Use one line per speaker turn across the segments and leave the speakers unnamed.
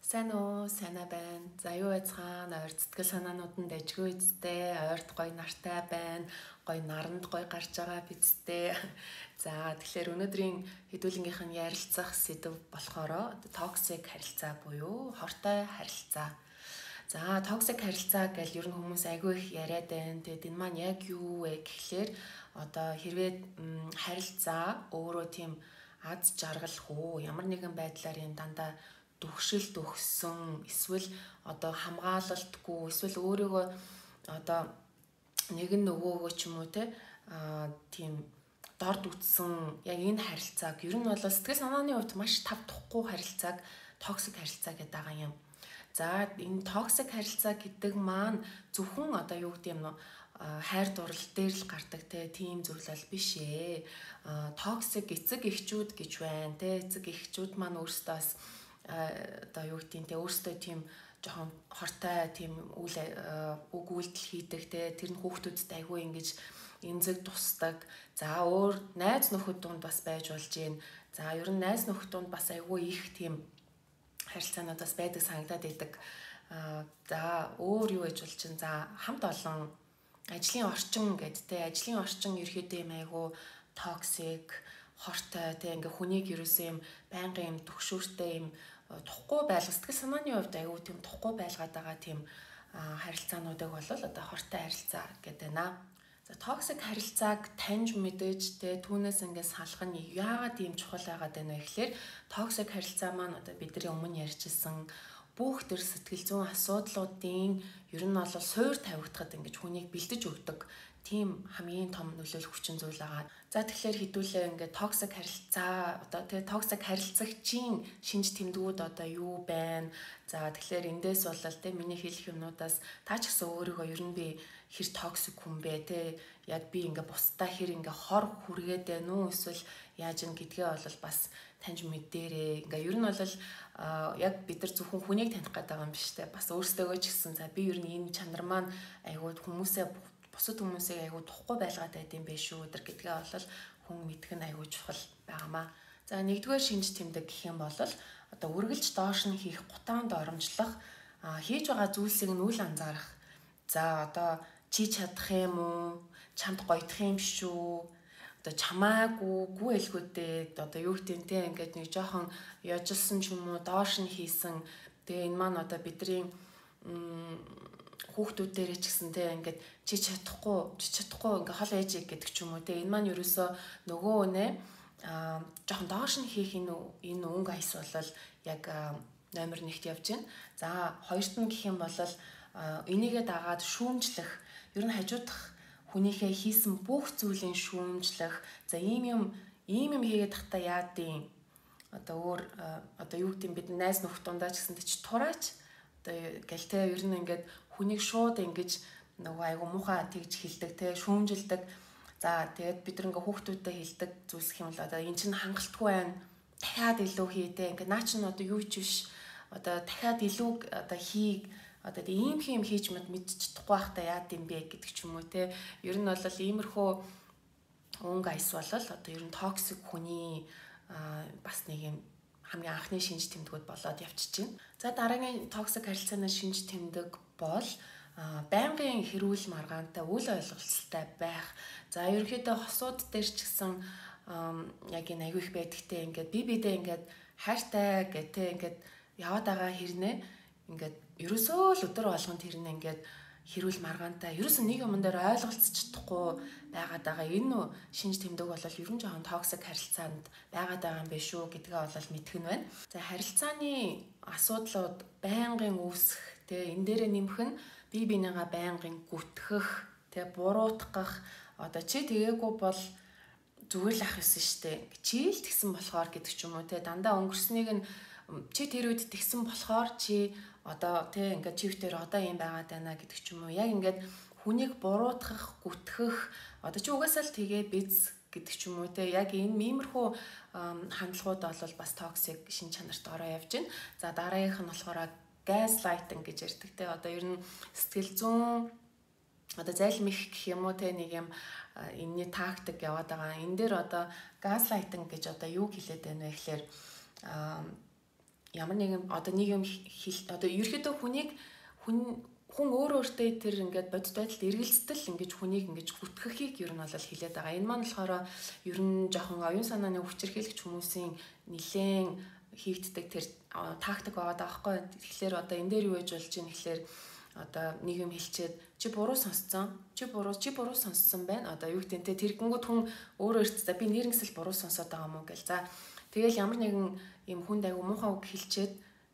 Сайн уу, сайнаа байна. За юу байцгаана? Ойр сэтгэл санаанууд нь дажгүй үсттэй, ойрт гоё нартай байна. Гоё наранд гоё гарч байгаа бидтэй. За тэгэхээр өнөөдрийн хэдүүлэнгийнх нь ярилцах сэдэв болохоор toxic харилцаа буюу хортой харилцаа. За toxic харилцаа гэж ер нь хүмүүс айгүй их яриад байна. Тэгээд энэ маань яг юу вэ гэхлээр одоо хэрвээ харилцаа өөрөө тийм аз жаргал хүү ямар нэгэн байдлаар юм дандаа дүгшилт өгсөн эсвэл одоо хамгаалалтгүй эсвэл өөрийгөө одоо нэг нь нөгөөгөө ч юм уу те тийм дорд үтсэн яг энэ харилцааг ер нь бол сэтгэл санааны хувьд маш тав тухгүй харилцааг toxic харилцаа гэдэг байгаа юм. За энэ toxic харилцаа гэдэг маань зөвхөн одоо юу гэдэг юм хайр дурлал дээр л гардаг те тийм зүйл бол биш ээ. Toxic эцэг эхчүүд гэж байна те. Эцэг эхчүүд маань өөрсдөө бас одоо юу гэдэг нь те өөрсдөө тийм жоохон хортой тийм үйл үг үйлдэл хийдэг те тэр нь хүүхдүүдэд айгүй ингэж эмзэг тусдаг. За өөр найз нөхөд дунд бас байж болж гин. За ер нь найз нөхөд дунд бас айгүй их тийм харилцаанууд бас байдаг санагдаад байдаг. За өөр юу гэж болж чинь за хамт олон ажлын орчин гэд те ажлын орчин ерөөхдөө юм айгүй toxic хортой те ингээ хүнийг ерөөсөө юм байнгын юм түгшүүртэй юм тухгүй байлга сэтгэл санааны хувьд айгүй тийм тухгүй байлгаад байгаа тийм харилцаануудыг бол одоо хортой харилцаа гэдэг байна. За toxic харилцааг таньж мэдээж те түүнээс ингээ салах нь яагаад ийм чухал байгаад байна вэ гэхлээр toxic харилцаа маань одоо бидний өмнө ярьжсэн бүх төр сэтгэл зүйн асуудлуудын ер нь бол суур тавигдахад ингэж хүнийг бэлдэж өгдөг тийм хамгийн том нөлөөлөх хүчин зүйл байгаа. За тэгэхээр хэдүүлээ ингээд toxic харилцаа одоо тэгээ toxic харилцагчийн шинж тэмдгүүд одоо юу байна? За тэгэхээр эндээс бол тэ миний хэлэх юмнуудаас та ч гэсэн өөрийгөө ер нь би хэр toxic хүн бэ тэ яг би ингээд бусдаа хэр ингээд хор хүргээд байна уу эсвэл яаж юм гэдгээ бол бас таньж мэдэрээ. Ингээ ер нь бол яг бид нар зөвхөн хүнийг таних гэдэг юм биш те. Бас өөрсдөө ч гэсэн за би ер нь энэ чанар маань айгуу хүмүүсээ бусад хүмүүсийг айгуу тухгүй байлгаад байд юм биш үү өдр гэдгээ бол хүн мэдэх нь айгуу чухал байгаамаа. За нэгдүгээр шинж тэмдэг гэх юм бол одоо үргэлж доош нь хийх гутаан доромжлох хийж байгаа зүйлсийг нь үл анзаарах. За одоо чи чадах юм уу? Чамд гоёдох юм шүү. Одоо чамаагүй гүү элгүүдээ одоо юу гэдэг те ингээд нэг жоохон ёжилсан ч юм уу доош нь хийсэн. Тэгээ энэ маань одоо бидний хүүхдүүдээрээ ч гэсэн те ингээд чи чадахгүй ингээ хол ээж гэдэг ч юм уу те энэ маань ерөөсөө нөгөө үнэ жоохон доош нь хийх энэ өнгө аяс бол яг номер 1-т явж байна. За хоёрт нь гэх юм бол энийгээ дагаад шүүмжлэх ер нь хажуудах хүнийхээ хийсэн бүх зүйлийн шүүмжлэх. За ийм юм хийгээд тахта яадын одоо өөр одоо юу гэдэг бид найз нөхд дундаа ч гэсэн чи тураач одоо гэл те ер нь ингээд хүнийг шууд ингэж нөгөө айгу муухай тэгж хилдэг те шүүмжилдэг. За тэгээд бид нар ингээ хүүхдүүдэд хилдэг зүйлс юм бол одоо эн чинь хангалтгүй байна. Дахиад илүү хий те ингээ наа чинь одоо юу ч биш одоо дахиад илүү одоо хий одоо ийм юм хийж мэдчих чадахгүй байхдаа яад юм бэ гэдэг ч юм уу те. Ер нь бол иймэрхүү өнгө аяс бол одоо ер нь toxic хүний бас нэг юм хамгийн анхны шинж тэмдгүүд болоод явчихж байна. За дараагийн toxic харилцааны шинж тэмдэг бол байнгын хэрүүл маргаантай үл ойлголцолтой байх. За ерөнхийдөө хосууд дээр ч гэсэн яг энэ аягүй их байдагтэй ингээд би бидээ ингээд хайртай гэх те ингээд яваад байгаа хэрнээ ингээд ерөөсөө л өдөр болгонд хэрнээ ингээд хэрүүл маргаантай ерөөсөө нэг юм дээр ойлголцож чадахгүй байгаад байгаа. Энэ шинж тэмдэг бол ер нь жоохон toxic харилцаанд байгаад байгаа юм биш үү гэдгээ бол мэдэх нь байна. За харилцааны асуудлууд байнгын үүсэх тэ энэ дээрээ нэмэх нь бие биенийгээ байнгын гүтгэх тэ буруутгах одоо чи тэгээгүй бол зүгээр л ах юусэн штэ. Чи л тэгсэн болохоор гэдэг ч юм уу тэ дандаа өнгөрснийг нь чи тэр үед тэгсэн болохоор чи одоо тэ ингээд чивтэр одоо юм байгаад байна гэдэг ч юм уу. Яг ингээд хүнийг буруутгах, гүтгэх одоо чи угаасаа л тэгээ биз гэдэг ч юм уу те яг энэ иймэрхүү хандлагууд бол бас toxic шин чанарт ороо явж байна. За дараагийнх нь болохоор gaslighting гэж ярьдаг те одоо ер нь сэтгэл зүйн одоо зайлмих гэх юм уу те нэг юм энэний тактик яваад байгаа. Энэ дээр одоо gaslighting гэж одоо юу хэлээд байна вэ гэхээр Ямар нэгэн одоо нэг юм хэл одоо ерөөхдөө хүнийг хүн өөрөө өөртөө тэр ингээд бодит байдалд эргэлзтэл ингэж хүнийг ингэж гүтгэхийг ер нь бол хилээд байгаа. Энэ маань болохоор ер нь жоохон оюун санааны хүчирхийлэгч хүмүүсийн нэлээн хийгддэг тэр тактик байгаа даахгүй. Тэгэхээр одоо энэ дээр юу гэж болж ийн гэхээр одоо нэг юм хэлчихэд чи буруу сонсцсон. Чи буруу сонсцсон байна. Одоо юу гэдэг нь те тэргэнгүүд хүн өөрөө өөртөө за би нэрнгэсэл буруу сонсоод байгаа юм уу гэл. За тэгэл ямар нэгэн юм хүнд айгу муухай үг хэлчихэд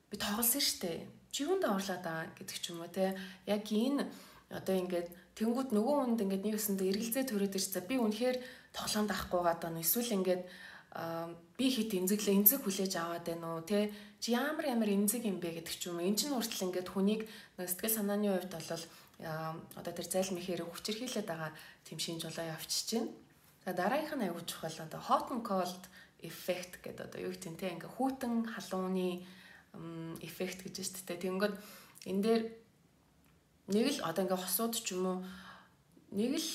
би тоглосон штэ. Чи юунд уурлаад байгаа гэдэг ч юм уу те. Яг энэ одоо ингээд тэнгууд нөгөө хүнд ингээд нэг өсөндөө эргэлзээ төрөөд ирч за би үнэхээр тоглоом даахгүй гадаа нь эсвэл ингээд би хит эмзэглээ эмзэг хүлээж аваад байна уу те. Чи ямар ямар эмзэг юм бэ гэдэг ч юм уу. Эн чинь хүртэл ингээд хүнийг сэтгэл санааны хувьд бол одоо тэр зайлмихээр хүчирхийлээд байгаа тэм шинж болоо явчихж байна. За дараагийнх нь аягүй чухал одоо hot and cold effect гэдэг одоо юу гэдэг нь те ингээ хүйтэн халууны эффект гэж байна шүү дээ. Тэгэнгүүт энэ дээр нэг л одоо ингээ хосууд ч юм уу нэг л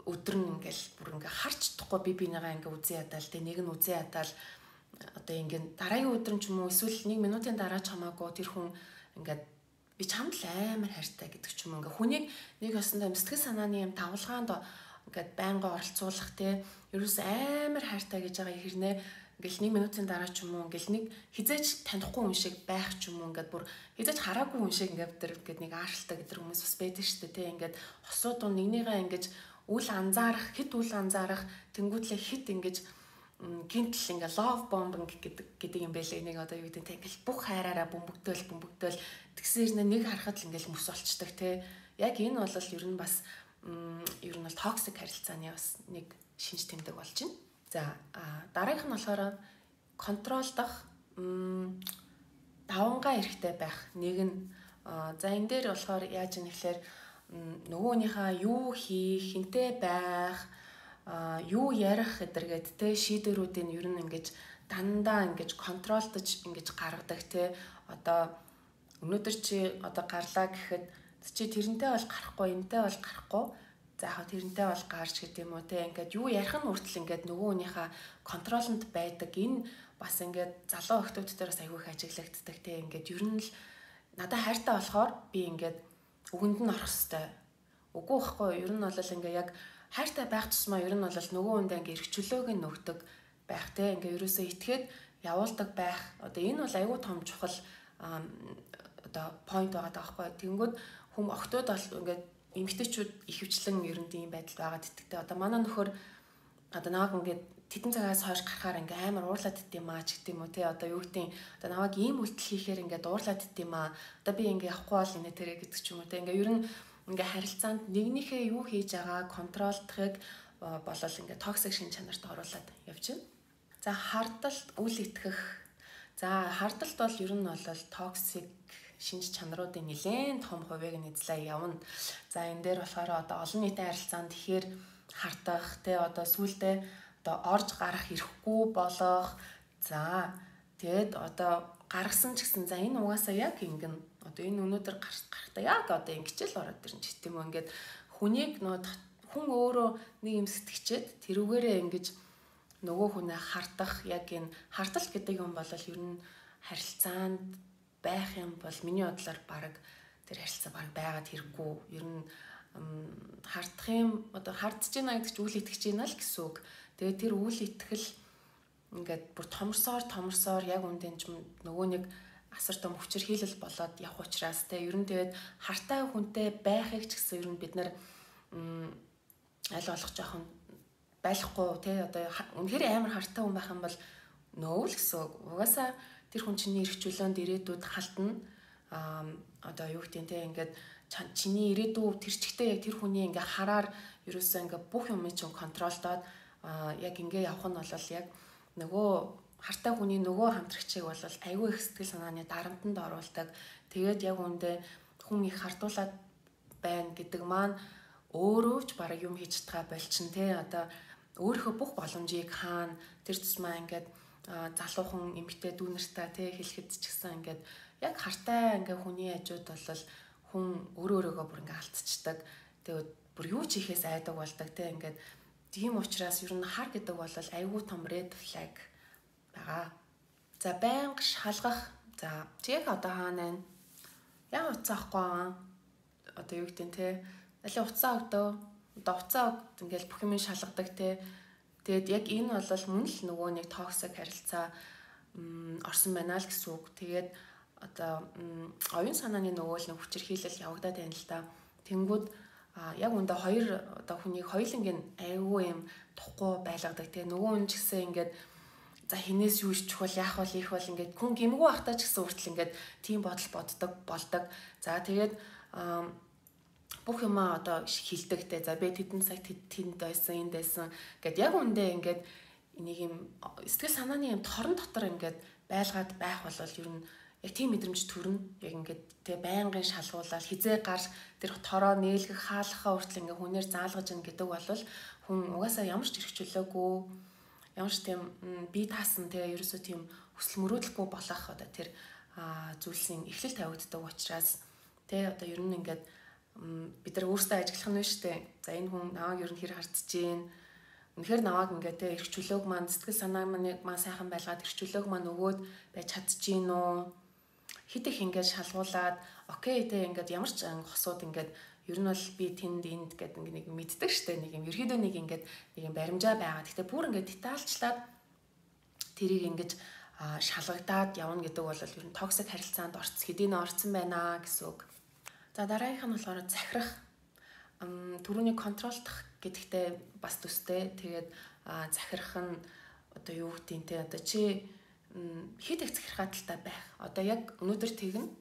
өдөр нь ингээл бүр ингээ харж чадахгүй би бинийгаа ингээ үзэн ятаал те нэг нь үзэн ятаал одоо ингээ дараагийн өдөр нь ч юм уу эсвэл нэг минутын дараа ч хамаагүй тэр хүн ингээд би чамд л амар хайртай гэдэг ч юм уу ингээ хүнийг нэг өсөндөө сэтгэл санааны юм тавлгаанд ингээд байнга оролцуулах те ерөөс амар хайртай гэж байгаа хэрнээ ингээл нэг минутын дараа ч юм уу ингээл нэг хизээч танихгүй хүн шиг байх ч юм уу ингээд бүр хизээч хараагүй хүн шиг ингээд тэр ингээд нэг ааршилтай гэдэг хүмүүс бас байдаг шүү дээ те ингээд хосууд нэгнийгээ ингэж үл анзаарах хит үл анзаарах тэнгүүтлээ хит ингэж гинтл ингээ love bombing гэдэг юм байлээ. Энийг одоо юу гэдэг те ингээл бүх хайраараа бөмбөгдөөл тэгсээр нэг харахад л ингээл мөс болчдөг те. Яг энэ бол ер нь бас ер нь бол токсик харилцааны бас нэг шинж тэмдэг болж байна. За дараагийнх нь болохоор контролдох давангаа эрхтэй байх. Нэг нь за энэ дээр болохоор яаж юм гэхээр нөгөөнийхөө юу хийх, хинтээ байх, юу ярих гэдэргээд те шийдвэрүүдийг ер нь ингэж дандаа ингэж контролдож ингэж гаргадаг те. Одоо өнөөдөр чи одоо гарлаа гэхэд чи тэрнтэй бол гарахгүй, энтэй бол гарахгүй. За яг тэрнтэй бол гарч гэдэг юм уу те. Ингээд юу ярих нь хүртэл ингээд нөгөө хүнийхээ контролонд байдаг. Энэ бас ингээд залуу охтууд дээр бас айгүй их ажиглагддаг те. Ингээд ер нь л надад хайртай болохоор би ингээд үгэнд нь орох хэвээр. Үгүй байхгүй. Ер нь бол ингээ яг хайртай байх тусмаа ер нь бол нөгөө хүндээ ингээ эрх чөлөөг нь өгдөг байх те. Ингээ ерөөсөө итгээд явуулдаг байх. Одоо энэ бол айгүй том чухал одоо point байгаа даахгүй. Тэнгүүд хүм охтууд бол ингээд эмэгтэйчүүд ихэвчлэн ер нь тийм байдалд байгаад итгэдэг. Одоо манай нөхөр одоо намайг ингээд тэдэн цагаас хойш гарахаар ингээ амар уурлаад ит юм аа ч гэдэг юм уу те. Одоо юу гэдэг одоо намайг ийм үйлдэл хийхээр ингээ уурлаад ит юм аа. Одоо би ингээ явахгүй бол инээ тэрэ гэдэг ч юм уу те. Ингээ ер нь ингээ харилцаанд нэгнийхээ юу хийж байгаа контролдохыг болол ингээ токсик шин чанарт оруулаад явж байна. За хардалт үл итгэх. За хардалт бол ер нь бол токсик шинж чанаруудын нэлээд том хувийг нь эзлээ явна. За энэ дээр болохоор одоо олон нийтийн харилцаанд ихээр хардах те одоо сүулдэ одоо орж гарах эрхгүй болох. За тэгэд одоо гаргасан ч гэсэн за энэ угаасаа яг ингэн одоо энэ өнөөдөр гарахтаа яг одоо ингэж л ороод ирнэ ч гэдэм үү. Ингээд хүнийг нөө хүн өөрөө нэг юм сэтгэчээд тэрүүгээрээ ингэж нөгөө хүнээ хардах яг энэ хардалт гэдэг юм бол ер нь харилцаанд байх юм бол миний бодлоор баг тэр харилцаа баг байгаад хэрэггүй. Ер нь хардах юм одоо хардж байна гэдэг чинь үл итгэж байна л гэсэн үг. Тэгээд тэр үл итгэл ингээд бүр томорсоор яг үндэн ч нөгөө нэг асар том хүчирхийлэл болоод явах учраас те ер нь тэгээд хартай хүнтэй байхыг ч гэсэн ер нь бид нар аль болох жоохон байхгүй те одоо үнэхээр амар хартай хүн байх юм бол нөө л гэсэн үг. Угаасаа тэр хүн чиний эрх чөлөөнд ирээдүйд халтна. Одоо юу гэдэг те ингээд чиний ирээдүй тэр чигтээ яг тэр хүний ингээ хараар ерөөсөө ингээ бүх юм чинь контролдоод яг ингээ явах нь бол яг нөгөө хартай хүний нөгөө хамтрагчийг бол айгүй их сэтгэл санааны дарамтанд оруулдаг. Тэгээд яг үүндээ хүн их хардуулаад байна гэдэг маань өөрөө ч бараг юм хийж чадгаа болчин те одоо өөрийнхөө бүх боломжийг хаана тэр тусмаа ингээд залуухан эмэгтэй дүү нартай те хэлэхэд ч гэсэн ингээд яг хартай ингээ хүний хажууд бол хүн өөрөө өөрөөгөө бүр ингээ алдчихдаг. Тэгээд бүр юу ч хийхээс айдаг болдог те ингээд тийм учраас ер нь хар гэдэг бол айгүй том red flag байгаа. За байнга шалгах. За чи яг одоо хаана байна? Яг утсаа авахгүй аа. Одоо юу гэдэг нь те. Алин утсаа өгдөө. Одоо утсаа өг ингээл бүх юм шалгадаг те. Тэгээд яг энэ бол мөн л нөгөө нэг toxic харилцаа орсон байна л гэсэн үг. Тэгээд одоо оюун санааны нөгөө л нэг хүчирхийлэл явагдаад байна л да. Тэнгүүд яг үндэ хоёр одоо хүнийг хоёуланг нь айгүй юм тухгүй байлгадаг те. Нөгөө хүн ч гэсэн ингээд за хинээс юу иччих бол яах бол их бол ингээд хүн гимгүү байхдаа ч гэсэн хүртэл ингээд тийм бодол боддог болдог. За тэгээд бүх юмаа одоо хилдэг те. За би тэдэн цаг тэнд байсан, энд байсан гэд яг үндэ ингээд нэг юм сэтгэл санааны юм торон дотор ингээд байлгаад байх бол ер нь яг тийм мэдрэмж төрнө. Яг ингээд те байнгын шалгуулаад хизээ гар тэр тороо нээлгэх хаалхаа хүртэл ингээд хүнээр заалгаж ин гэдэг бол хүн угаасаа ямар ч эрх чөлөөгүй, ямар ч тийм бие таасан те ерөөсөө тийм хүсэл мөрөөдлөхгүй болох одоо тэр зүйлсийн эхлэл тавигддаг учраас те одоо ер нь ингээд бид нар өөрсдөө ажиглах нь шүү дээ. За энэ хүн намайг ер нь хэр хардж гин. Үнэхээр намайг ингээд те эрх чөлөөг маань сэтгэл санаа маань сайхан байлгаад эрх чөлөөг маань өгөөд байж чадж гин үү? Хит их ингээд шалгуулад окей те ингээд ямар ч хосууд ингээд ер нь бол би тэнд энд гэдэг ингээд нэг мэддэг штэ нэг юм ерөөдөө нэг ингээд нэг юм баримжаа байгаа. Гэхдээ бүр ингээд детальчлаад тэрийг ингээд шалгагдаад явна гэдэг бол ер нь toxic харилцаанд орц хэдийнэ орцсон байна гэсэн үг. За дараагийнх нь болохоор захирах, түрүүний control дох гэдэгтэй бас төстэй. Тэгээд захирах нь одоо юу гэдгийг те одоо чи хит их захирхаа талтай байх. Одоо яг өнөөдөр тэгнэ.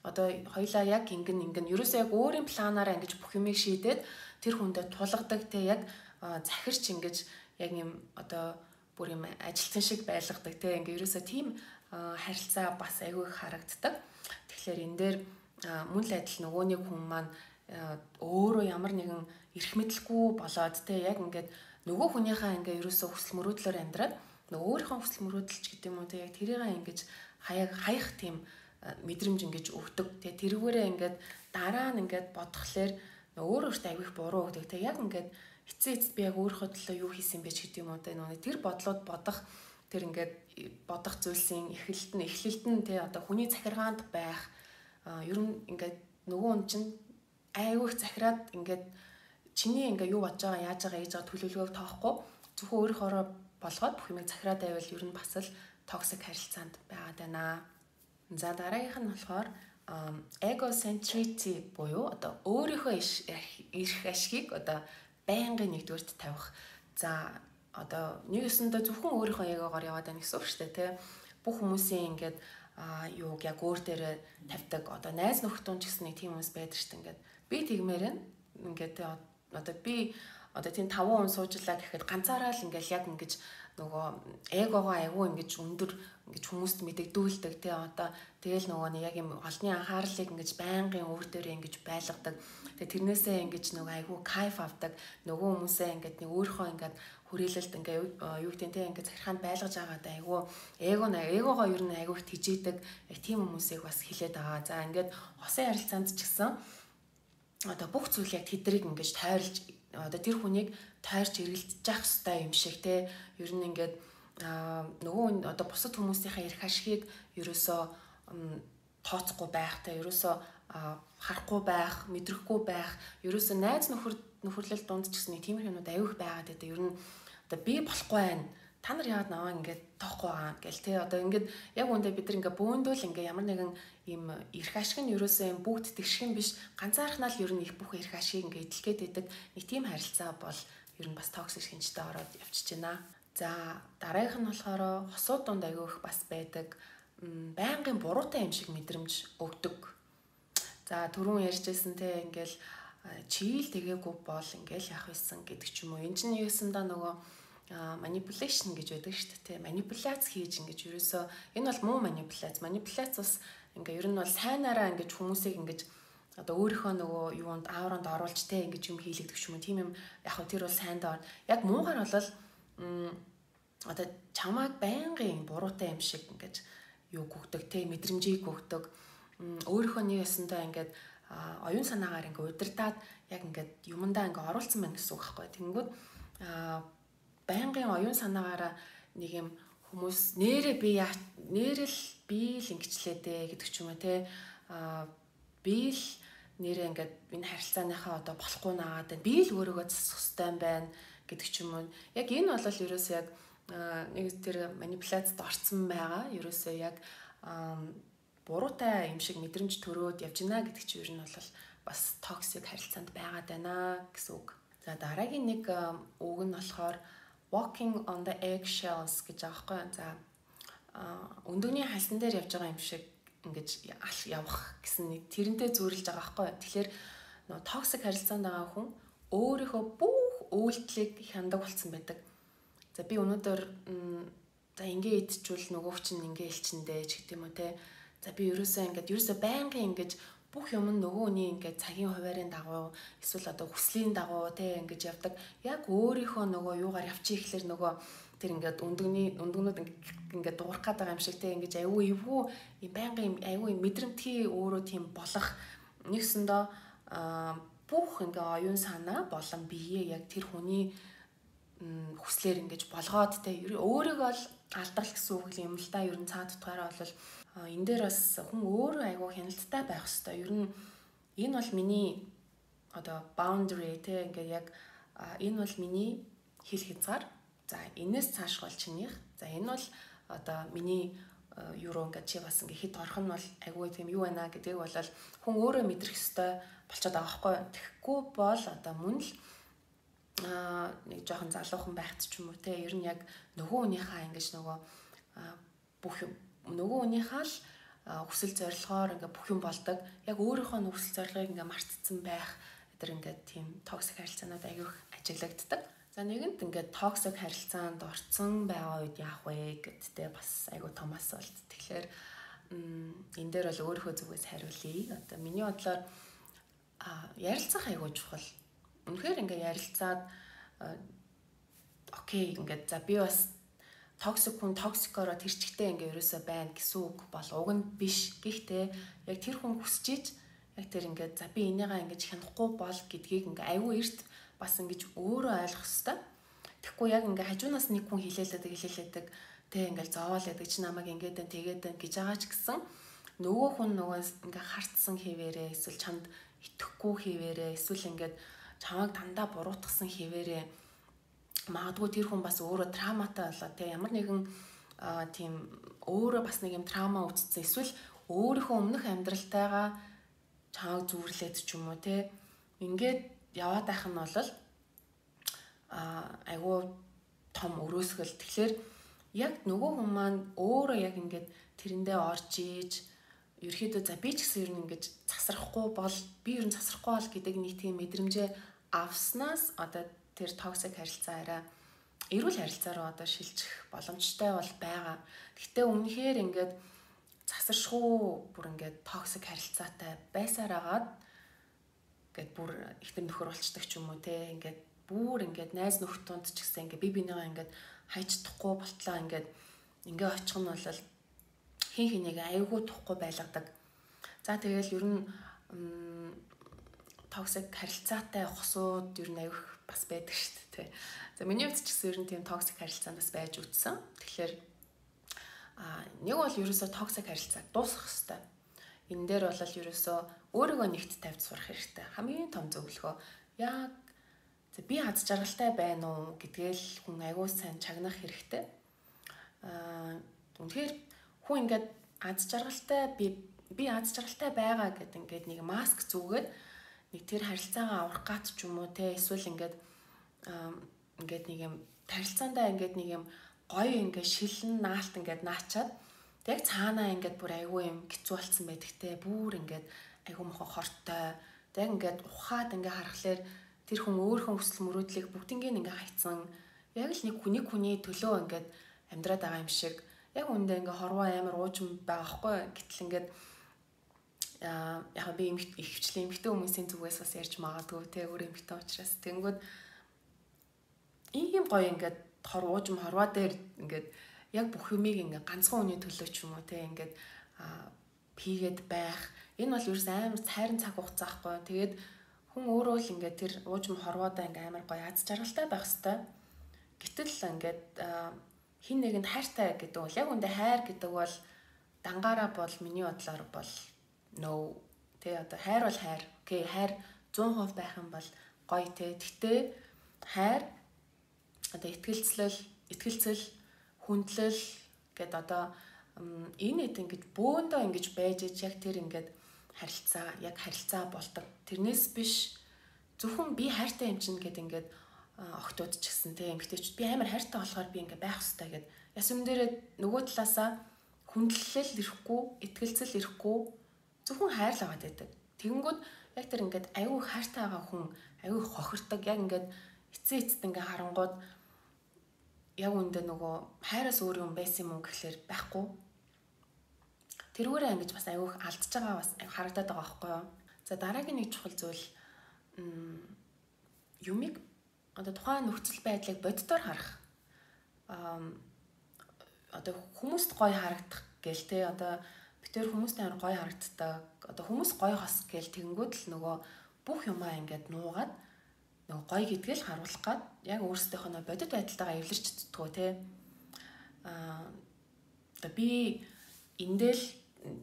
Одоо хоёлаа яг ингэн ерөөсөө яг өөрийн планаараа ингэж бүх юмыг шийдээд тэр хүндээ тулгадаг те яг захирч ингэж яг юм одоо бүр юм ажилтан шиг байлгадаг те ингээ ерөөсөө тийм харилцаа бас айгүй их харагддаг. Тэгэхээр энэ дээр мөн л адил нөгөө нэг хүн маань өөрөө ямар нэгэн эрх мэдэлгүй болоод те яг ингээд нөгөө хүнийхээ ингээ ерөөсөө хүсэл мөрөөдлөөр амьдраад нөгөө өөрийнхөө хүсэл мөрөөдөлч гэдэг юм уу те яг тэрийг ингэж хаях тийм мэдрэмж ингэж өгдөг. Тэгээ тэрүүгээрээ ингээд дараа нь ингээд бодглохлоор өөр өөртөө аягүй их буруу өгдөг. Тэгээ яг ингээд эцсийн эцэст би яг өөрийнхөө төлөө юу хийсэн бэ ч гэдэг юм уу те нөгөө тэр бодлууд бодох тэр ингээд бодох зүйлсийн эхлэлт нь те одоо хүний захиргаанд байх ер нь ингээд нөгөө хүн чинь айгүй их захираад ингээд чиний ингээ юу бодож байгаа яаж байгаа хийж байгаа төлөвлөгөөг тоохгүй зөвхөн өөрийнхоороо болгоод бүх юмыг захираад байвал ер нь бас л toxic харилцаанд байгаад байна. За дараагийнх нь болохоор egocentricity буюу одоо өөрийнхөө эрх ашигыг одоо байнгын нэгдүгээрт тавих. За одоо нэг ёсондоо зөвхөн өөрийнхөө эгогоор яваад байна гэсэн үг шүү дээ, тий. Бүх хүмүүсийн ингээд юуг яг өөр дээрээ тавьдаг. Одоо найз нөхдөд ч гэсэн нэг тийм хүмүүс байдаг шүү дээ. Ингээд би тэгмээр нь ингээд одоо би одоо тийм 5 хүн суужлаа гэхэд ганцаараа л ингээл яг ингэж нөгөө эгогоо айгүй ингэж өндөр ингэж хүмүүст мэдэгдүүлдэг тий одоо тэгэл нөгөө нэг яг юм олонний анхаарлыг ингэж байнгын өөр дээрээ ингэж байлгадаг. Тэгээ тэрнээсээ ингэж нөгөө айгүй кайф авдаг. Нөгөө хүмүүсээ ингэж нэг өөрийнхөө ингэж хүрээлэлд ингээ юу гэдэг тий ингээ захиргаанд байлгаж байгаад айгүй эгогоо ер нь айгүй их тижээдэг. Яг тийм хүмүүсийг бас хилээд байгаа. За ингээд хосын харилцаанд ч гэсэн одоо бүх зүйл яг тэдрийг ингэж тойрлж одоо тэр хүнийг тойрч эргэлдэж явах хэрэгтэй юм шиг те ер нь ингээд нөгөө одоо бусад хүмүүсийнхээ эрх ашигыг ерөөсөө тооцохгүй байх те ерөөсөө харахгүй байх, мэдрэхгүй байх, ерөөсөө найз нөхөрлөл дунд ч гэсэн нэг тиймэрхүү юмнууд аюух байгаад байдаг. Ер нь одоо би болохгүй байна. Та нар яагаад наваа ингээд тоохгүй байгаа гэл те одоо ингээд яг үндэ бид нар ингээд бөөндөл ингээд ямар нэгэн ийм эрх ашиг нь ерөөсөө юм бүгд тэгшгэн биш ганцаархнаа л ер нь их бүх эрх ашиг ингээд эдлэх гээд байдаг нэг тийм харилцаа бол ер нь бас toxic шинжтэй ороод явчихж байна. За дараагийнх нь болохоор хосууд дунд аягүй их бас байдаг байнгын буруутай юм шиг мэдрэмж өгдөг. За түрүүн ярьжсэн те ингээл чийл тэгээгүй бол ингээл яах вэ гэдэг ч юм уу. Энд чинь юусандаа нөгөө manipulation гэж байдаг шүү дээ, тэ. Манипуляц хийж ингэж ерөөсөө энэ бол муу манипуляц. Манипуляц бас ингээ ер нь бол сайнараа ингэж хүмүүсийг ингэж одоо өөрийнхөө нөгөө юунд ауранд оруулж те ингэж юм хийлэгдэх юм. Тийм юм яг хөө тэр бол сайндаа яг муугар бол одоо чамааг байнгын буруутай юм шиг ингэж юу гүгдэг те мэдрэмжийг гүгдэг. Өөрийнхөө нэг ясандаа ингээд оюун санаагаар ингээ удирдаад яг ингээд юмдаа ингээ оруулсан байна гэсэн үг байхгүй. Тэнгүүд байнгын оюун санаагаараа нэг юм Хүмүүс нэрээ би нэрэл би л ингэчлээ дээ гэдэг ч юм уу те. Би л нэрээ ингээд энэ харилцааныхаа одоо болохгүй наагаад байна. Би л өөрийгөө засах хэрэгтэй юм байна гэдэг ч юм уу. Яг энэ бол ерөөсөө яг нэг тэр манипуляцид орцсон байгаа. Ерөөсөө яг буруутай юм шиг мэдрэмж төрөөд явж гинэ гэдэг чинь ер нь бол бас toxic харилцаанд байгаад байна гэсэн үг. За, дараагийн нэг үг нь болохоор walking on the eggshells гэж байгаа байхгүй. За, өндөгний хальсан дээр явж байгаа юм шиг ингэж явах гэсэн нэг тэрнтэй зүйрлэж байгаа байхгүй. Тэгэхээр нөгөө toxic харилцаанд байгаа хүн өөрийнхөө бүх үйлдэлийг хяндаг болсон байдаг. За, би өнөөдөр за ингээ идчихвэл нөгөөх чинь ингээ илчэндээ ч гэдэг юм уу те. За, би ерөөсөө ингээд ерөөсөө байнгын ингэж бүх юм нь нөгөөний ингээд цагийн хуваарийн дагуу эсвэл одоо хүслийн дагуу те ингэж явдаг. Яг өөрийнхөө нөгөө юугаар явчих ихлээр нөгөө тэр ингээд өндөгний өндөгнүүд ингээд дуурах гээд байгаа юм шиг те, ингэж аюу эвгүй юм, байнгын юм аюу мэдрэмтгий өөрөө тийм болох, нэгсэндөө бүх ингээ оюун санаа болон биеэ яг тэр хүний хүслээр ингэж болгоод те, өөрийгөө л алдах гэсэн үг юм л да. Ер нь цаад утгаараа бол энэ дээр бас хүн өөрөө айгүй хяналттай байх хэвээр. Ер нь энэ бол миний одоо boundary те, ингээд яг энэ бол миний хил хязгаар. За, энэс цааш бол чинийх. За, энэ бол одоо миний юу руу ингээд чи бас ингээд хэд орох нь бол айгүй тийм юу байна гэдгийг бол хүн өөрөө мэдрэх ёстой болчиход байгаа байхгүй. Тэгэхгүй бол одоо мөн л нэг жоохон залуухан байхад ч юм уу те, ер нь яг нөгөө хүнийхээ ингэж нөгөө бүх юм нөгөө хүнийхээ л хүсэл зорилгоор ингээ бүх юм болдог. Яг өөрийнхөө хүсэл зорилгыг ингээ мартцсан байх тэр ингээд тийм toxic харилцаанууд аягүй ажиглагддаг. За, нэгэнт ингээд toxic харилцаанд орцсон байгаа үед яах вэ гэдтэй бас айгүй том асуулт. Тэгэхээр энэ дээр бол өөрийнхөө зүгээс хариулъя. Одоо миний бодлоор ярилцах айгүй чухал. Үнэхээр ингээ ярилцаад, okay, ингээд за би бас toxic хүн toxic ороо тэр чигтээ ингээ ерөөсөө байна гэсэн үг бол уг нь биш. Гэхдээ яг тэр хүн хүсэж иж яг тэр ингээд за би энийгээ ингэж хянахгүй бол гэдгийг ингээ айгүй эрт бас ингэж өөрөө ойлгох хэвээр. Тэгэхгүй яг ингээ хажуунаас нэг хүн хилээлэдэг хилээлэдэг тэг ингээл зовоол яадаг чи намайг ингээд энэ тэгээд энэ гэж байгаа ч гэсэн нөгөө хүн нөгөө ингээ хартсан хэвээрээ, эсвэл чамд итгэхгүй хэвээрээ, эсвэл ингээд чамайг дандаа буруутгасан хэвээрээ, магадгүй тэр хүн бас өөрөө травматай болоо те, ямар нэгэн тийм өөрөө бас нэг юм траума үүссэн, эсвэл өөрийнхөө өмнөх амьдралтайгаа чамайг зүүрлээд ч юм уу те, ингээд яваад байх нь бол айгүй том өрөөсгөл. Тэгэхээр яг нөгөө хүн маань өөрөө яг ингээд тэрэндээ орж иж ерөөхдөө за би ч гэсэн ер нь ингэж засрахгүй бол, би ер нь засрахгүй бол гэдэг нэг тийм мэдрэмжээ авснаас одоо тэр toxic харилцаа арай эрүүл харилцаа руу одоо шилжих боломжтой бол байгаа. Гэхдээ үнэхээр ингээд засаршгүй бүр ингээд toxic харилцаатай байсаар агаад ингээд бүр ихтер нөхөр болчдөг ч юм уу те, ингээд бүр ингээд найз нөхөд тунд ч гэсэн ингээд би бинийгаа ингээд хайчдахгүй болтлоо ингээд ингээ очих нь бол хин хинээг аюулгүй тухгүй байлгадаг. За, тэгэл ер нь toxic харилцаатай хосууд ер нь аюух бас байдаг шүү дээ. За, миний хувьд ч гэсэн ер нь тийм toxic харилцаанд бас байж үтсэн. Тэгэхээр нэг бол ерөөсөө toxic харилцааг дуусгах хэрэгтэй. Энэ дээр бол ерөөсөө өөрийгөө нэгт тавьж сурах хэрэгтэй. Хамгийн том зөвлөгөө яг за би аз жаргалтай байна уу гэдгээл хүн аягүй сайн чагнах хэрэгтэй. Үнэхээр хүн ингээд аз жаргалтай, би аз жаргалтай байгаа гэд ингээд нэг маск зүүгээд нэг тэр харилцаагаа аврах гат ч юм уу те, эсвэл ингээд ингээд нэг юм харилцаандаа ингээд нэг юм гоё ингээд шилэн наалт ингээд наачаад яг цаанаа ингээд бүр айгүй юм хэцүү болцсон байдаг те, бүр ингээд айгүй мохо хортой. Яг ингээд ухаад ингээд харахаар тэр хүн өөрийнхөө хүсэл мөрөөдлийг бүгднийг ингээд хайцсан, яг л нэг хүний төлөө ингээд амьдраад байгаа юм шиг, яг үндэ ингээ хорвоо амар уужим байгаа хгүй. Гэтэл ингээд яг би ихвчлэн эмэгтэй хүмүүсийн зүгээс бас ярьж магадгүй те, өөр эмэгтэй учраас. Тэнгүүд ийм гоё ингээд хор уужим хорвоо дээр ингээд яг бүх юмыг ингээд ганцхан хүний төлөө ч юм уу те, ингээд хийгээд байх, энэ бол ерөөс амар цайран цаг хугацаа хгүй. Тэгээд хүн өөрөө л ингээд тэр уужим хорвоодаа ингээд амар гоё аз жаргалтай байх хэвээр. Гэтэл ингээд Хин нэгэнд хайртай гэдэг бол яг үндэ хайр гэдэг бол дангаараа бол миний бодлоор бол no тэ одоо хайр бол хайр. Окей, хайр 100% байх юм бол гоё тэ. Гэтэ хайр одоо итгэлцэл, хүндлэл гэд одоо энэ хэд ингэж бөөндөө ингэж байж яг тэр ингээд харилцаа яг харилцаа болдог. Тэрнээс биш зөвхөн би хайртай юм чинь гэд ингээд охтууд ч гэсэн тэ эмэгтэйчүүд би амар хайртай болохоор би ингээд байх ёстой гэд яс юм дээрээ нөгөө талаасаа хүндлэл ирэхгүй, итгэлцэл ирэхгүй зөвхөн хайр л аваад байдаг. Тэгэнгүүт яг тэр ингээд аюу хайртай байгаа хүн аюу хохирдог. Яг ингээд эцсийн эцэст ингээд харангууд яг үндэ нөгөө хайраас өөр юм байсан юм уу гэхлээр байхгүй. Тэрүүрээ ингэж бас аюу алдчихж байгаа бас харагдаад байгаа байхгүй юу? За дараагийн нэг чухал зүйл юмыг одоо тухайн нөхцөл байдлыг боддоор харах. Одоо хүмүүст гоё харагдах гээл те одоо битэр хүмүүст амар гоё харагддаг. Одоо хүмүүс гоё хос гээл тэгэнгүүт л нөгөө бүх юмаа ингээд нуугаад нөгөө гоё гэдгээл харуулах гад яг өөрсдийнхөө нөгөө бодит байдалтайгаа эвлэрч чаддгүй те. Одоо би эндэл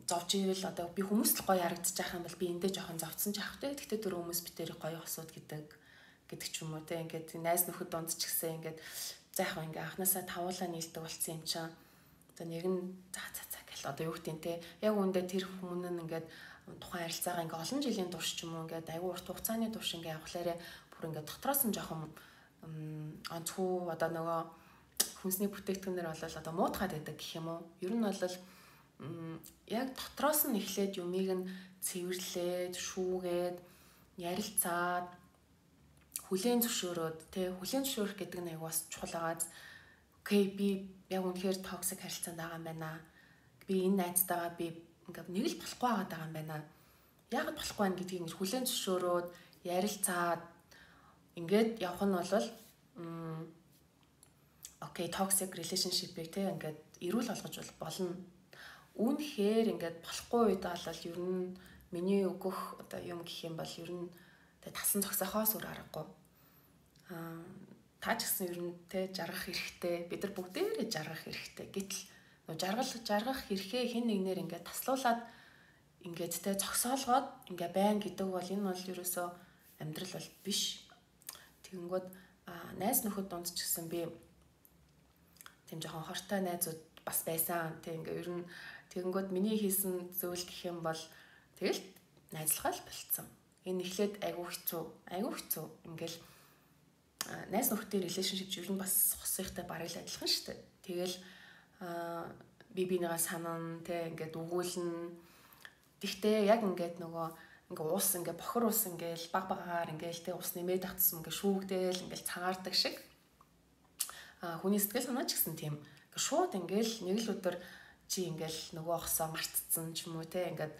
зовж ивэл одоо би хүмүүст л гоё харагдчих юм бол би эндээ жоохон зовцсон ч яах вэ? Гэхдээ тэр хүмүүс битэрийг гоё хосууд гэдэг ч юм уу те. Ингээд найз нөхөд дунд ч гэсэн ингээд за яг ингээ анханасаа тавуулаа нийлдэг болсон юм чинь. За нэг нь за за за гэл одоо юу гэдэг те. Яг үүндээ тэр хүмүүс нь ингээд тухайн харилцаагаа ингээ олон жилийн турш ч юм уу ингээд айгүй урт хугацааны турш ингээ явхлаарэ бүр ингээ дотроос нь жоохон онцгой одоо нөгөө хүнсний бүтээгдэхүүнээр бол одоо муутгаад байдаг гэх юм уу. Ер нь бол яг дотроос нь эхлээд юмыг нь цэвэрлээд, шүүгээд, ярилцаад хүлээн зөвшөөрөөд тий хүлээн зөвшөөрөх гэдэг нь аягүй бас чухал байгаа. Окей, би яг үнэхээр токсик харилцаанд байгаа юм байна. Би энэ найзтайгаа би ингээд нэг л болохгүй байгаа юм байна. Яагаад болохгүй байна гэдгийг ингэж хүлээн зөвшөөрөөд, ярилцаад ингээд явах нь бол окей, toxic relationship-ийг тий ингээд эрүүл болгож болно. Үүнхээр ингээд болохгүй үед бол ер нь миний өгөх одоо юм гэх юм бол ер нь тэ тасан зогсоохоос өөр аргагүй. Та ч гэсэн ер нь тэ жаргах хэрэгтэй. Бид нар бүгдээрээ жаргах хэрэгтэй. Гэтэл нөө жаргах хэрэгээ хэн нэгнээр ингээд таслуулад ингээд тэ зогсоолгоод ингээ байна гэдэг бол энэ бол ерөөсөө амьдрал бол биш. Тэгэнгүүт найз нөхөд дунд ч гэсэн би тийм жоохон хортой найзууд бас байсан. Тэг ингээ ер нь тэгэнгүүт миний хийсэн зүйл гэх юм бол тэгэл найзлахаа л болцсон. Энэ эхлээд айгүй хэцүү. Ингээл найз нөхдөд relationship ер нь бас хосынхтай бараг л адилхан шүү дээ. Тэгэл би бинийгаа санана, тэ ингээд өгүүлнэ. Тэгтээ яг ингээд нөгөө ингээ ус ингээ бохор ус ингээл баг багаар ингээл тэ ус нэмээд татсан ингээ шүүгдээл ингээл цагаардаг шиг. Хүний сэтгэл санаа ч гэсэн тийм. Ингээ шууд ингээл нэг л өдөр чи ингээл нөгөө хосоо мартцсан ч юм уу те ингээд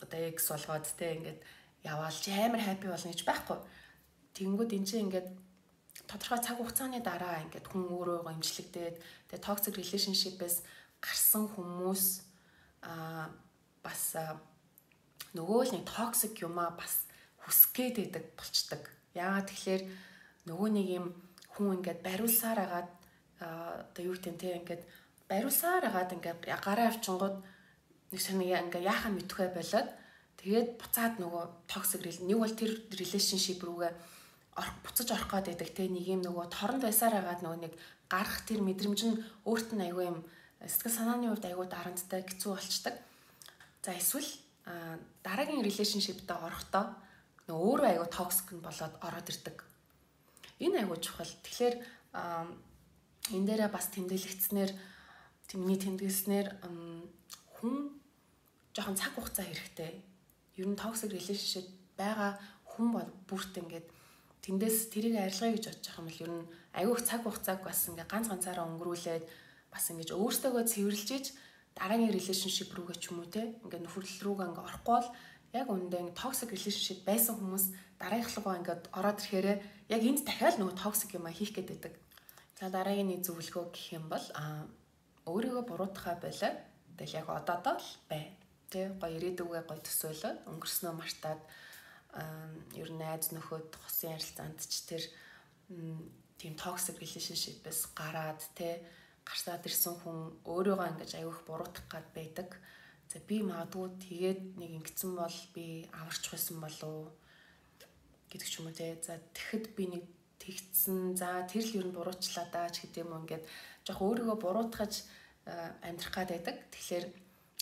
одоо экс болгоод те ингээд яваал чи амар хаппи болно гэж байхгүй. Тэгэнгүүт эн чинь ингээд тодорхой цаг хугацааны дараа ингээд хүн өөрөө имжлэгдээд тэгээ toxic relationship-ээс гарсан хүмүүс бас нөгөө л нэг toxic юмаа бас хүсэх гээд байдаг болчдөг. Яагаад тэгэхээр нөгөө нэг юм хүн ингээд бариулсаар агаад одоо юу гэдэг те ингээд бариулсаар агаад ингээд гараа авчингууд нэг сонь ингээ яхаа мэдхгүй болоод тэгээд буцаад нөгөө toxic нэг бол тэр relationship рүүгээ буцаж орох гээд байдаг те нэг юм нөгөө торонд байсаар агаад нөгөө нэг гарах тэр мэдрэмж нь өөрт нь айгүй юм сэтгэл санааны хувьд айгүй дарамттай хэцүү болчдөг. За эсвэл дараагийн relationship-д орохдоо нөгөө өөрөө айгүй toxic нь болоод ороод ирдэг. Энэ айгүй чухал. Тэгэхээр энэ дээрээ бас тэмдэглэгдснээр миний тэмдэглэснээр хүн жоохон цаг хугацаа хэрэгтэй. Ер нь toxic relationship байгаа хүн бол бүрт ингээд тэндээс тэрийг арилгая гэж бодож байгаа юм бол ер нь айгүй цаг хугацааг бас ингээд ганц ганцаараа өнгөрүүлээд бас ингэж өөртөөгөө цэвэрлжиж дараагийн relationship рүүгээ ч юм уу те ингээд нөхөрлөл рүүгээ ингээд орохгүй бол яг үүндээ toxic relationship байсан хүмүүс дараагийнхлуугаа ингээд ороод ирэхээрээ яг энд дахиад нөгөө toxic юм а хийх гээд байдаг. За дараагийн нэг зөвлөгөө гэх юм бол өөрийгөө буруутгахаа болоод тэгэл яг одоодоо л бай. Тэ гоё ирээдүгээ гоё төсөөлөөд өнгөрснөө мартаад ер нь найз нөхөд хосын харилцаанд ч тэр тийм toxic relationship-ээс гараад те гарсаад ирсэн хүн өөрийгөө ингэж аягүй их буруутгах гад байдаг. За би магадгүй тэгээд нэг ингэсэн бол би аварч байсан болов гэдэг ч юм уу те. За тэгэхэд би нэг тэгтсэн. За тэр л ер нь буруутчлаа даа ч гэдэг юм уу, ингээд жоох өөрийгөө буруутгаж амьдрах гад байдаг. Тэгэхээр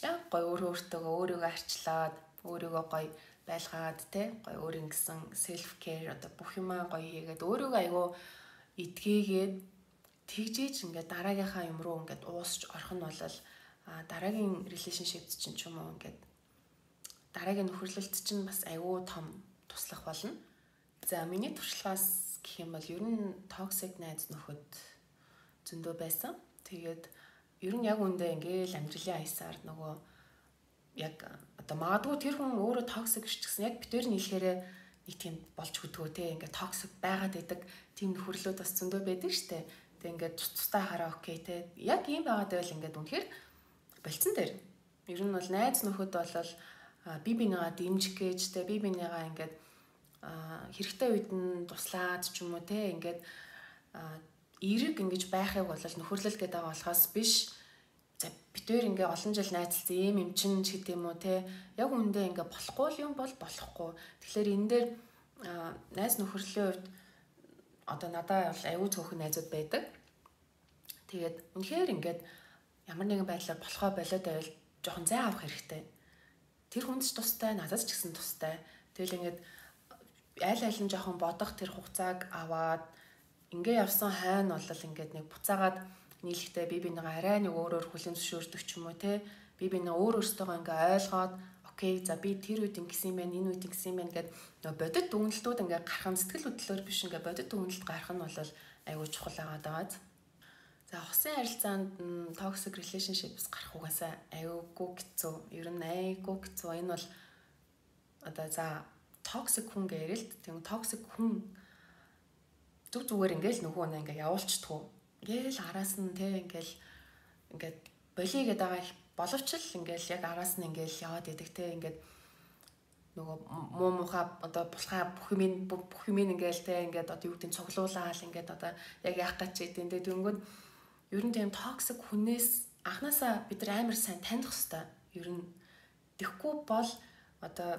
яа гой өөрөө өөртөөгөө өөрийгөө арчлаад, өөрийгөө гоё байлгаад те, гоё өөр ингэсэн self care одоо бүх юмаа гоё хийгээд өөрийгөө айгүй эдгээгээд тэгжээж ингээд дараагийнхаа юм руу ингээд уусч орох нь бол дараагийн relationship чинь ч юм уу ингээд дараагийн нөхөрлөлт чинь бас айгүй том туслах болно. За миний туршлагаас гэх юм бол ер нь toxic найз нөхөд зөндөө байсан. Тэгээд ер нь яг үндэ ингээл амьдралын аясаар нөгөө яг одоо магадгүй тэр хүн өөрөө toxic ч гэсэн яг битээр нь хэлэхээрээ нэг тийм болж хөдгөө те, ингээд toxic байгаад байдаг тийм нөхөрлүүд бас зөндөө байдаг штэ. Тэг ингээд тус тусдаа хараа okay те. Яг ийм байгаад байвал ингээд үнэхээр болцсон дээр. Ер нь бол найз нөхөд бол би бинийгаа дэмжих гэж те, би бинийгаа ингээд хэрэгтэй үед нь туслаад ч юм уу те, ингээд эерэг ингэж байхыг бол нөхөрлөл гэдэг байгаа болохоос биш. За битээр ингээ олон жил найзалсан ийм юм чин ч гэдэг юм уу те, яг үндэ ингээ болохгүй юм бол болохгүй. Тэгэхээр энэ дээр найз нөхөрлөлийн хувьд одоо надад бол аюу цөөхөн найзууд байдаг. Тэгээд үнэхээр ингээд ямар нэгэн байдлаар болохоо болоод байвал жоохон зай авах хэрэгтэй. Тэр хүнд ч тустай, надад ч гэсэн тустай. Тэгэл ингээд аль аль нь жоохон бодох тэр хугацааг аваад ингээ явсан хойно бол ингээд нэг буцаагаад нийлэхдээ би бинийгаа арай нэг өөрөөр хүлээн зөвшөөрдөг ч юм уу те. Би бинээ өөр өөртөөгөө ингээ ойлгоод okay, за би тэр үед ингэсэн юм байна, энэ үед ингэсэн юм байна гэд нөгөө бодит дүгнэлтүүд ингээ гарах нь сэтгэл хөдлөлөөр биш, ингээ бодит дүгнэлт гарах нь бол айгүй чухал байгаа даа. За хосын харилцаанд toxic relationships гарах угаасаа айгүй хэцүү. Ер нь айгүй хэцүү. Энэ бол одоо за toxic хүн гэрэлт тийм toxic хүн зүг зүгээр ингээл нөгөө нэ ингээ явуулчихдгүү. Ингээл араас нь те ингээл ингээд болиё гэдэг байгаа боловч л ингээл яг араас нь ингээл яваад идэг те, ингээд нөгөө муу муухай одоо булхаа бүх юм ингээл те, ингээд одоо юу гэдэг нь цуглуулаад ингээд одоо яг яах гэж идэв те. Тэнгүүд ер нь тийм toxic хүнээс анханасаа бид нар амар сайн таних хэвээр. Ер нь тэгэхгүй бол одоо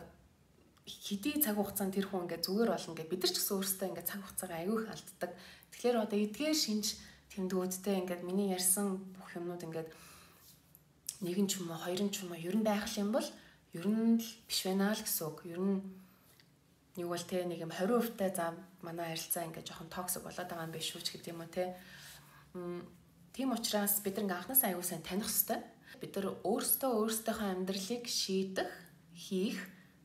хэдий цаг хугацаанд тэр хүн ингээд зүгээр болно ингээд бид нар ч гэсэн өөрсдөө ингээд цаг хугацаагаа аягүй их алддаг. Тэгэхээр одоо эдгээр шинж тэмдгүүдтэй ингээд миний ярьсан бүх юмнууд ингээд нэг нь ч юм уу, хоёр нь ч юм уу ер нь байх юм бол ер нь л биш байна л гэсэн үг. Ер нь нэг бол те нэг юм 20% та за манай харилцаа ингээд жоохон toxic болоод байгаа юм биш үү ч гэдэг юм уу те. Тийм учраас бид нар анханасаа аягүй сайн таних хэрэгтэй. Бид нар өөрсдөө өөрсдийнхөө амьдралыг шийдэх, хийх,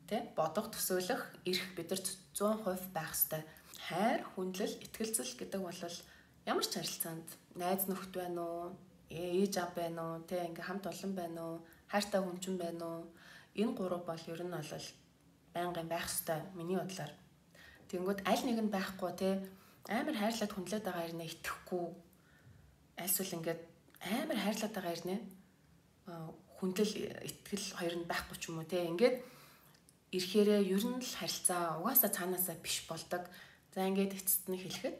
тэ бодох, төсөөлөх эрх бид нар 100% байх хэрэгтэй. Хайр, хүндлэл, итгэлцэл гэдэг бол ямар ч харилцаанд найз нөхөд байна уу, ээж аав байна уу, тэ ингээ хамт олон байна уу, хайртай хүн чинь байна уу? Энэ гурав бол ер нь бол байнгын байх хэрэгтэй миний бодлоор. Тэнгүүд аль нэг нь байхгүй те, амар хайрлаад хүндлээд байгаа ирнэ итгэхгүй, альсвал ингээд амар хайрлаад байгаа ирнэ хүндлэл итгэл хоёр нь байхгүй ч юм уу те, ингээд ирэхээрээ ер нь л харилцаа угаасаа цаанаасаа биш болдог. За ингээд эцэст нь хэлэхэд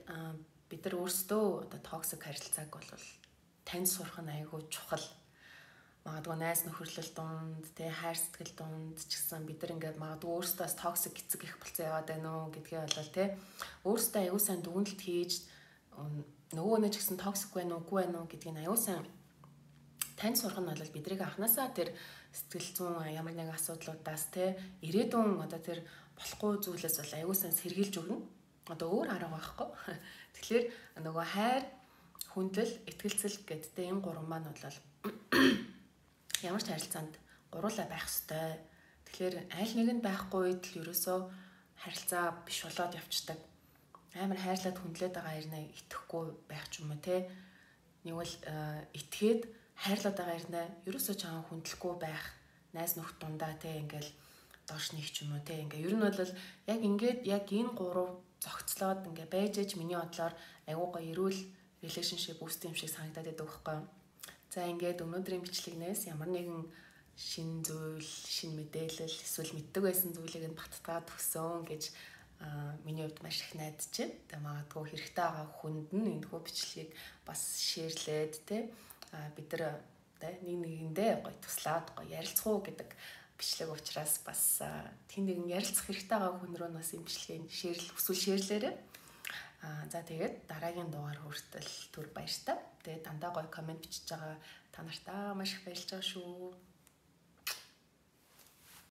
бид нар өөрсдөө одоо toxic харилцааг бол таньж сурах нь айгүй чухал. Магадгүй найз нөхөрлөл дунд, тэ хайр сэтгэл дунд ч гэсэн бид нар ингээд магадгүй өөрсдөө бас toxic эцэг их болцсон яваад байна уу гэдгээ болол тэ өөрсдөө аягүй сайн дүгнэлт хийж, нөгөө нэг ч гэсэн toxic байна уу, үгүй байна уу гэдгийг аягүй сайн таньж сурах нь бол биднийг анханасаа тэр сэтгэл зүйн ямар нэгэн асуудлуудаас те ирээдүйн одоо тэр болохгүй зүйлээс бол аягүй сайн сэргийлж өгнө. Одоо өөр арга байхгүй. Тэгэхээр нөгөө хайр, хүндлэл, итгэлцэл гэдтэй энэ гурван маань бол ямар ч харилцаанд гуруулаа байх ёстой. Тэгэхээр аль нэг нь байхгүй үед л ерөөсөө харилцаа биш болоод явцдаг. Амар хайрлаад хүндлээд байгаа ирнэ итгэхгүй байх ч юм уу те. Нэг бол итгээд хайрлаад байгаа ирнэ ерөөсөө чаан хүндлэхгүй байх. Найз нөхд дундаа те ингээл доош нэг ч юм уу те, ингээ ер нь бол яг ингээд яг энэ гурав зохицлоод ингээ байж ээж миний бодлоор айгуу гоё эрүүл relationship үүсдэг юм шиг санагдаад байдаг байхгүй юу. За ингээд өнөөдрийн бичлэгнээс ямар нэгэн шинэ зүйл, шинэ мэдээлэл эсвэл мэддэг байсан зүйлийг нь баттгаад өгсөн гэж Миний хувьд маш их найдаж байна. Тэгээ магадгүй хэрэгтэй байгаа хүнд нь энэхүү бичлэгийг бас шеэрлээд те бид нар те нэг нэгэндээ гоё туслаад гоё ярилцах уу гэдэг бичлэг учраас бас тэнд нэгэн ярилцах хэрэгтэй байгаа хүн рүү бас энэ бичлэгийг шеэрл хүсвэл шеэрлээрэй. За тэгээд дараагийн дугаар хүртэл түр баяртай. Тэгээд дандаа гоё комент бичиж байгаа та нартаа маш их баярлж байгаа шүү.